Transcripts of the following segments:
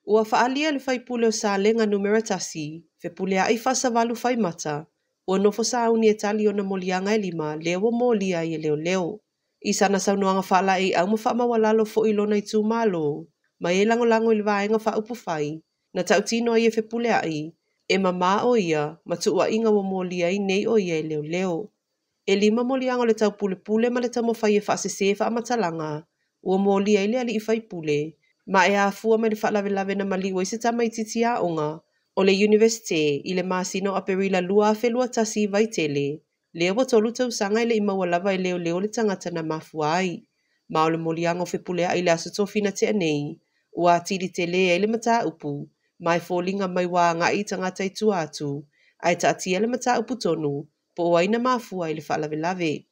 Ua faaalia e le sui usufono o Salega 1, Fepuleai Faasavalu Faimata, ua nofo sauni e tali ona moliaga e 5 lea ua molia ai e leoleo. I sana saunoaga faalaeiau ma faamaualalo foi i lona itumalo, ma e lagolago i le Vaega Faaupufai, na tautino ai e Fepuleai, e mamā o ia ma tuuaiga ua molia ai nei o ia e leoleo. E 5 moliaga o le taupulepule ma le taumafai e faasese faamatalaga, ua molia ai le alii faipule, ma e afua mai le faalavelave na maliu ai se tamaitiiti aoga o le Iunivesite i le masina o Aperila 2021 i Vaitele, lea ua 3 tausaga e le i maua lava e leoleo le tagata na mafua ai. Ma o le moliaga o Fepuleai i le aso Tofi na tea nei, ua atili tele ai le mataupu, ma e foliga mai ua agai i tagata i tua atu, ae taatia le mataupu tonu, po o ai na mafua ai le faalavelave.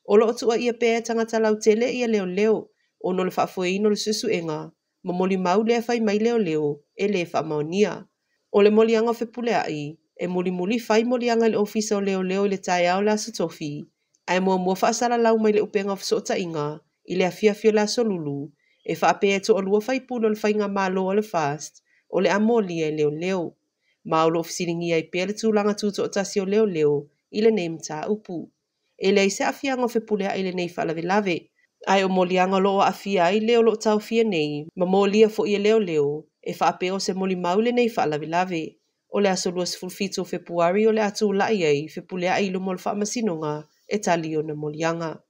O loo tuuaia pea e tagata lautele ia leoleo, ona o le faafoeina o le suesuega, ma molimau lea fai mai leoleo e le faamaonia. O le moliaga o Fepuleai, e mulimuli fai moliaga i le ofisa o leoleo i le taeao o le aso Tofi, ae muamua faasalalau mai le upega o fesootaiga i le afiafi o le aso Lulu, e faapea e toalua faipule o le faigamalo a le FAST o le a molia e leoleo. Ma o loo fesiligia ai pea le tulaga tutoatasi o leoleo i lenei mataupu. E leai se aafiaga o Fepuleai i lenei faalavelave, ae o moliaga o loo aafia ai le o loo taofia nei, ma molia foi e leoleo, e faapea o se molimau i lenei faalavelave. O le aso 27 o Fepuari o le a tulai ai Fepuleai i luma o le faamasinoga e tali ona moliaga.